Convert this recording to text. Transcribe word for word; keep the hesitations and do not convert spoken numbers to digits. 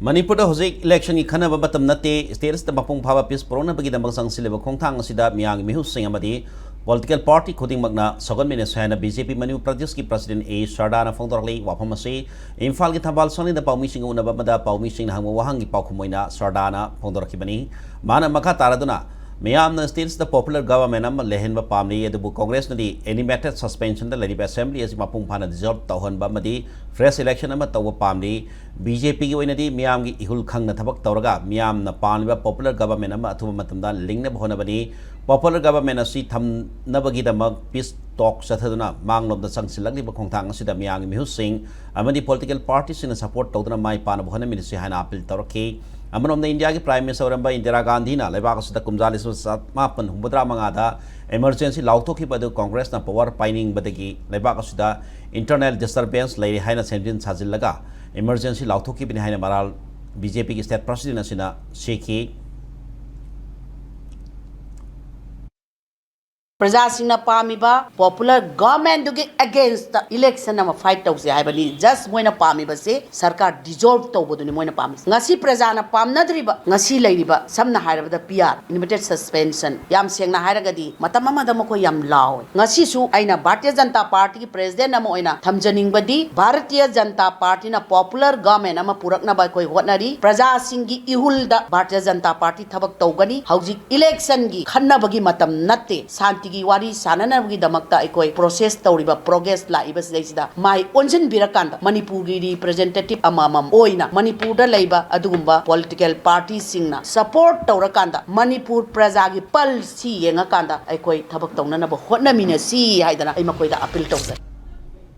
ꯃꯅꯤꯄꯨꯔꯗ ꯍꯧꯖꯤꯛ ꯏꯂꯦꯛꯁꯟꯒꯤ ꯈꯟꯅꯕ ꯃꯇꯝ ꯅꯠꯇꯦ꯫ ꯁ꯭ꯇꯦꯠ ꯑꯁꯤꯗ ꯃꯄꯨꯡ ꯐꯥꯕ ꯄꯤꯁ ꯄꯨꯔꯛꯅꯕꯒꯤꯗꯃꯛ ꯆꯪꯁꯤꯜꯂꯤꯕ ꯈꯣꯡꯊꯥꯡ ꯑꯁꯤꯗ ꯃꯤꯌꯥꯝꯒꯤ ꯃꯤꯍꯨꯠꯁꯤꯡ ꯑꯃꯗꯤ ꯄꯣꯂꯤꯇꯤꯀꯦꯜ ꯄꯥꯔꯇꯤ ꯈꯨꯗꯤꯡꯃꯛꯅ ꯁꯧꯒꯠꯃꯤꯟꯅꯁꯤ ꯍꯥꯏꯅ ꯕꯤ ꯖꯦ ꯄꯤ ꯃꯅꯤꯄꯨꯔ ꯄ꯭ꯔꯗꯦꯁꯀꯤ ꯄ꯭ꯔꯁꯤꯗꯦꯟ ꯑꯦ ꯁꯔꯗꯥꯅ ꯐꯣꯡꯗꯣꯔꯛꯂꯤ꯫ ꯋꯥꯐꯝ ꯑꯁꯤ ꯏꯝꯐꯥꯜꯒꯤ ꯊꯝꯕꯥꯜ ꯁꯪꯂꯦꯟꯗ ꯄꯥꯎꯃꯤꯁꯤꯡꯒ ꯎꯅꯕ ꯑꯃꯗ ꯄꯥꯎꯃꯤꯁꯤꯡꯅ ꯍꯪꯕ ꯋꯥꯍꯪꯒꯤ ꯄꯥꯎꯈꯨꯝ ꯑꯣꯏꯅ ꯁꯔꯗꯥꯅ ꯐꯣꯡꯗꯣꯔꯛꯈꯤꯕꯅꯤ꯫ ꯃꯥꯅ ꯃꯈꯥ ꯇꯥꯔꯗꯨꯅ ꯃꯤꯌꯥꯝꯅ ꯁ꯭ꯇꯦꯠ ꯑꯁꯤꯗ ꯄꯣꯄꯨꯂꯔ ꯒꯕꯔꯃꯦꯟ ꯑꯃ ꯂꯩꯍꯟꯕ ꯄꯥꯝꯂꯤ, ꯑꯗꯨꯕꯨ ꯀꯣꯡꯒ꯭ꯔꯦꯁꯅꯗꯤ ꯑꯦꯅꯤꯃꯦꯇꯦꯗ ꯁꯁꯄꯦꯟꯁꯟꯗ ꯂꯩꯔꯤꯕ ꯑꯦꯁꯦꯝꯕ꯭ꯂꯤ ꯑꯁꯤ ꯃꯄꯨꯡ ꯐꯥꯅ ꯗꯤꯖꯣꯜꯕ ꯇꯧꯍꯟꯕ ꯑꯃꯗꯤ ꯐ꯭ꯔꯦꯁ ꯏꯂꯦꯛꯁꯟ ꯑꯃ ꯇꯧꯕ ꯄꯥꯝꯂꯤ꯫ ꯕꯤ ꯖꯦ ꯄꯤꯒꯤ ꯑꯣꯏꯅꯗꯤ ꯃꯤꯌꯥꯝꯒꯤ ꯏꯍꯨꯜ ꯈꯪꯅ ꯊꯕꯛ ꯇꯧꯔꯒ ꯃꯤꯌꯥꯝꯅ ꯄꯥꯝꯂꯤꯕ ꯄꯣꯄꯨꯂꯔ ꯒꯕꯔꯃꯦꯟ ꯑꯃ ꯑꯊꯨꯕ ꯃꯇꯝꯗ ꯂꯤꯡꯅꯕ ꯍꯣꯠꯅꯕꯅꯤ꯫ ꯄꯣꯄꯨꯂꯔ ꯒꯕꯔꯃꯦꯟ ꯑꯁꯤ ꯊꯝꯅꯕꯒꯤꯗꯃꯛ ꯄꯤꯁ ꯇꯣꯛ ꯆꯠꯊꯗꯨꯅ ꯃꯥꯡꯂꯣꯝꯗ ꯆꯪꯁꯤꯜꯂꯛꯂꯤꯕ ꯈꯣꯡꯊꯥꯡ ꯑꯁꯤꯗ ꯃꯤꯌꯥꯝꯒꯤ ꯃꯤꯍꯨꯠꯁꯤꯡ ꯑꯃꯗꯤ ꯄꯣꯂꯤꯇꯤꯀꯦꯜ ꯄꯥꯔꯇꯤꯁꯤꯡꯅ ꯁꯄꯣꯔꯠ ꯇꯧꯗꯨꯅ ꯃꯥꯏ ꯄꯥꯛꯅꯕ ꯍꯣꯠꯅꯃꯤꯟꯅꯁꯤ ꯍꯥꯏꯅ ꯑꯄꯤꯜ ꯇꯧꯔꯛꯈꯤ꯫ ꯑꯃꯔꯣꯝꯗ ꯏꯟꯗꯤꯌꯥꯒꯤ ꯄ꯭ꯔꯥꯏꯝ ꯃꯤꯅꯤꯁꯇꯔ ꯑꯣꯏꯔꯝꯕ ꯏꯟꯗꯤꯔꯥ ꯒꯥꯟꯙꯤꯅ ꯂꯩꯕꯥꯛ ꯑꯁꯤꯗ ꯀꯨꯝꯖꯥ ꯂꯤꯁꯤꯡ ꯆꯃꯥꯄꯟ ꯍꯨꯝꯐꯨꯇꯔꯥ ꯃꯉꯥꯗ ꯏꯃꯔꯖꯦꯟꯁꯤ ꯂꯥꯎꯊꯣꯛꯈꯤꯕ ꯑꯗꯨ ꯀꯣꯡꯒ꯭ꯔꯦꯁꯅ ꯄꯋꯥꯔ ꯄꯥꯏꯅꯤꯡꯕꯗꯒꯤ ꯂꯩꯕꯥꯛ ꯑꯁꯤꯗ ꯏꯟꯇꯔꯅꯦꯜ ꯗꯤꯁꯇꯔꯕꯦꯟꯁ ꯂꯩꯔꯦ ꯍꯥꯏꯅ ꯁꯦꯝꯖꯤꯟ ꯁꯥꯖꯤꯜꯂꯒ ꯏꯃꯔꯖꯦꯟꯁꯤ ꯂꯥꯎꯊꯣꯛꯈꯤꯕꯅꯤ ꯍꯥꯏꯅ ꯃꯔꯥꯜ ꯕꯤ ꯖꯦ ꯄꯤꯒꯤ ꯁ꯭ꯇꯦꯠ ꯄ꯭ꯔꯁꯤꯗꯦꯟ ꯑꯁꯤꯅ ꯁꯤꯈꯤ꯫ ꯄ꯭ꯔꯖꯥꯁꯤꯡꯅ ꯄꯥꯝꯃꯤꯕ ꯄꯣꯄꯨꯂꯔ ꯒꯚꯔꯟꯃꯦꯟꯗꯨꯒꯤ ꯑꯦꯒꯦꯟꯁꯇ ꯏꯂꯦꯛꯁꯟ ꯑꯃ ꯐꯥꯏꯠ ꯇꯧꯁꯦ ꯍꯥꯏꯕꯅꯤ꯫ ꯖꯁ ꯃꯣꯏꯅ ꯄꯥꯝꯃꯤꯕꯁꯦ ꯁꯔꯀꯥꯔ ꯗꯤꯖꯣꯜꯕ ꯇꯧꯕꯗꯨꯅꯤ ꯃꯣꯏꯅ ꯄꯥꯝꯃꯤꯁꯦ꯫ ꯉꯁꯤ ꯄ꯭ꯔꯖꯥꯅ ꯄꯥꯝꯅꯗ꯭ꯔꯤꯕ, ꯉꯁꯤ ꯂꯩꯔꯤꯕ, ꯁꯝꯅ ꯍꯥꯏꯔꯕꯗ ꯄꯤ ꯑꯥꯔ, ꯏꯟꯗꯤꯃꯤꯇꯦꯗ ꯁꯁꯄꯦꯟꯁꯟ, ꯌꯥꯝ ꯁꯦꯡꯅ ꯍꯥꯏꯔꯒꯗꯤ ꯃꯇꯝ ꯑꯃꯗ ꯃꯈꯣꯏ ꯌꯥꯝ ꯂꯥꯎꯋꯦ꯫ ꯉꯁꯤꯁꯨ ꯑꯩꯅ ꯚꯥꯔꯇꯤꯌ ꯖꯅꯇꯥ ꯄꯥꯔꯇꯤꯒꯤ ꯄ꯭ꯔꯦꯁꯤꯗꯦꯟ ꯑꯃ ꯑꯣꯏꯅ ꯊꯝꯖꯅꯤꯡꯕꯗꯤ, ꯚꯥꯔꯇꯤꯌ ꯖꯅꯇꯥ ꯄꯥꯔꯇꯤꯅ ꯄꯣꯄꯨꯂꯔ ꯒꯚꯔꯟꯃꯦꯟ ꯑꯃ ꯄꯨꯔꯛꯅꯕ ꯑꯩꯈꯣꯏ ꯍꯣꯠꯅꯔꯤ꯫ ꯄ꯭ꯔꯖꯥꯁꯤꯡꯒꯤ ꯏꯍꯨꯜꯗ ꯚꯥꯔꯇꯤꯌ ꯖꯅꯇꯥ ꯄꯥꯔꯇꯤ ꯊꯕꯛ ꯇꯧꯒꯅꯤ꯫ ꯍꯧꯖꯤꯛ ꯏꯂꯦꯛꯁꯟꯒꯤ ꯈꯟꯅꯕꯒꯤ ꯃꯇꯝ ꯅꯠꯇꯦ꯫ ꯁꯥꯟꯇꯤꯒꯤ ꯋꯥꯔꯤ ꯁꯥꯟꯅꯅꯕꯒꯤꯗꯃꯛꯇ ꯑꯩꯈꯣꯏ ꯄ꯭ꯔꯣꯁꯦꯁ ꯇꯧꯔꯤꯕ, ꯄ꯭ꯔꯣꯒ꯭ꯔꯦꯁ ꯂꯥꯛꯏꯕꯁꯤꯗꯩꯁꯤꯗ ꯃꯥꯏ ꯑꯣꯟꯁꯤꯟꯕꯤꯔꯀꯥꯟꯗ ꯃꯅꯤꯄꯨꯔꯒꯤ ꯔꯤꯄ꯭ꯔꯖꯦꯟꯇꯦꯇꯤꯚ ꯑꯃꯃꯝ ꯑꯣꯏꯅ ꯃꯅꯤꯄꯨꯔꯗ ꯂꯩꯕ ꯑꯗꯨꯒꯨꯝꯕ ꯄꯣꯂꯤꯇꯤꯀꯦꯜ ꯄꯥꯔꯇꯤꯁꯤꯡꯅ ꯁꯄꯣꯔꯠ ꯇꯧꯔꯀꯥꯟꯗ ꯃꯅꯤꯄꯨꯔ ꯄ꯭ꯔꯖꯥꯒꯤ ꯄꯜꯁ ꯁꯤ ꯌꯦꯡꯉꯀꯥꯟꯗ ꯑꯩꯈꯣꯏ ꯊꯕꯛ ꯇꯧꯅꯅꯕ ꯍꯣꯠꯅꯃꯤꯟꯅꯁꯤ ꯍꯥꯏꯗꯅ ꯑꯩ ꯃꯈꯣꯏꯗ ꯑꯄꯤꯜ ꯇꯧꯖꯔꯤ꯫